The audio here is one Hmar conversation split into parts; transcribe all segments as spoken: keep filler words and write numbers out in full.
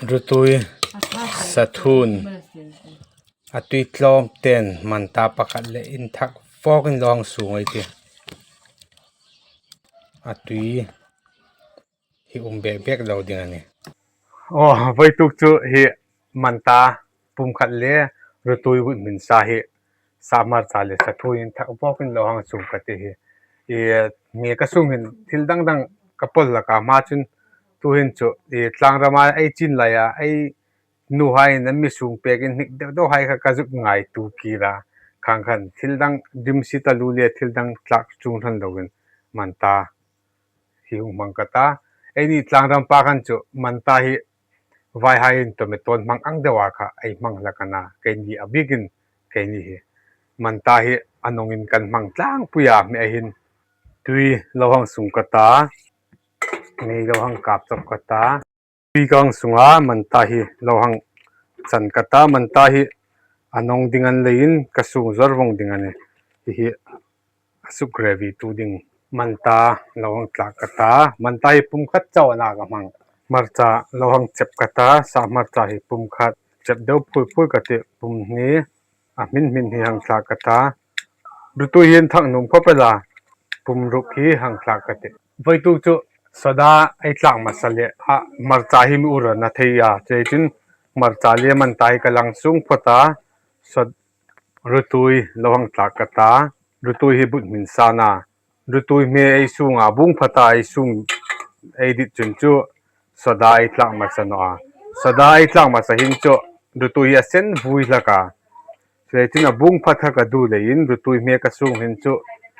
Rutui, sathun, a tui tlawm ten manta pakhat le inthak fawkin lo hang sung ei tih. A tui hi um bek bek lo ding a nih. Aw, voituk chu hi manta pum khat le rutui but hmin sa hi sa hmarcha le sathun inthak fawkin lo hang sung ka tih hi. I, mi ka sung hin thil dang dang ka pawl hlak a, hma chun tuhin chu i tlangrama ei chin laia ei nuhaiin an mi sung pekin hnik deuh deuhai kha ka zuk ngaituo kir a. Khang khan thil dang dim si taluo le thil dang tlak chung hran loin manta hi hung hmang ka ta. Eini tlangram pa khan chu manta hi vaihaiin tomato hmang ang deuha kha ei hmang hlak a na, keini a bikin keini hi. Manta hi a nawngin kan hmang tlangpui a, mi a hin tui lo hang sung ka ta, mei lo hang kap chawp ka ta. Tui ka hang sunga manta hi lo hang chan ka ta, manta hi a nawng ding a ni leiin ka sung zawr vawng ding a nih. Hi hi a suk gravy tu ding. Manta lo hang tlak ka ta, manta hi pum khat chau a na ka hmang. Hmarcha lo hang chep ka ta, sa hmarcha hi pum khat chep deuh phui phui ka tih, pum hni a hmin hmin hi hang tlak ka ta. Rutui hi inthak nuom khawp el a, pum ruk hi hang tlak ka tih. Voituk chu soda ei tlak hmasa le a hmarcha hi mi ur a na thei a, chuleiin hmarcha le manta hi ka hang sung phawt a, sod-, rutui lo hang tlak ka ta, rutui hi but hmin sa a na. Rutui hme ei sunga bung phata ei sung ei dit chun chu soda ei tlak hmasa naw a. Soda ei tlak hmasa hin chu rutui hi a sen vui hlak a. Chuleiin a bung phat kha ka duo leiin rutui hme ka sung hin chu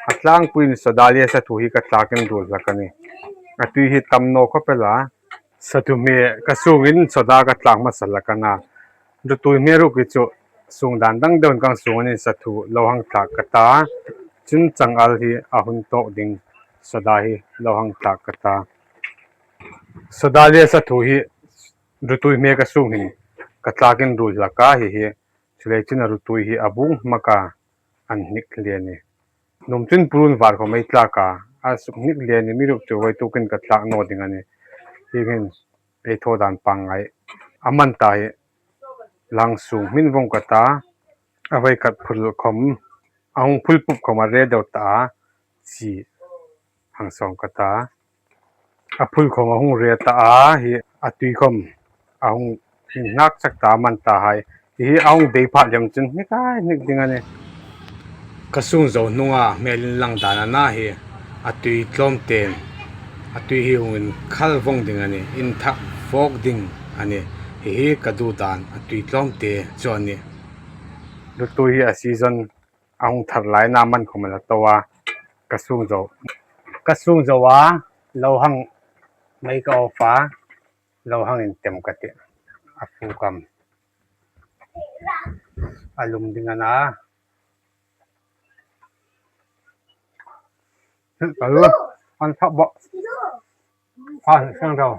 a tlangpuiin soda le sathu hi ka tlakin ruol hlak a nih. A tui hi tam naw khawp el a. Sathu hme ka sungin soda ka tlak hmasa hlak a na. Rutui hme ruk hi chu sung dan dang deuin ka hang sung a nih, sathu lo hang tlak ka ta. Chun changal hi a hun tawk ding soda hi lo hang tlak ka ta. Soda le sathu hi rutui hme ka sung hin ka tlakin ruol hlak a, hi hi. Chuleiin a rutui hi a bung hmak a, an hnik hle a nih. Nuom chun purun var khawm ei tlak a, a suk hnik hle a nih, mi ruk chu voitukin ka tlak naw ding a nih. Hi hin ei thaw dan pangngai. A manta hi lo hang sung hmin vawng ka ta, a voi khat phul khawm, a hung phul pup khawm a re deu ta a, chi hang sawng ka ta. A phul khawm a hung re ta a, hi a tui khawm a hung hnik chak ta a manta hai. Hi a hung dei pha lem chun hnik a hnik ding a nih. Ka sung zo hnunga hmel inlang dan a na hi, a tui tlawm ten a tui hi hung inkhal vawng ding a nih, inthak fawk ding a nih. Hi hi ka duo dan a tui tlawm te chu a nih. Rutui hi a season a hung thar lai a na, man khawm a la to a, ka sung zo. Ka sung zo a, lo hang mei ka off a, lo hang intem ka tih. A fu kam. A lum ding a na. Ka lu, an thak bo. A sang ro.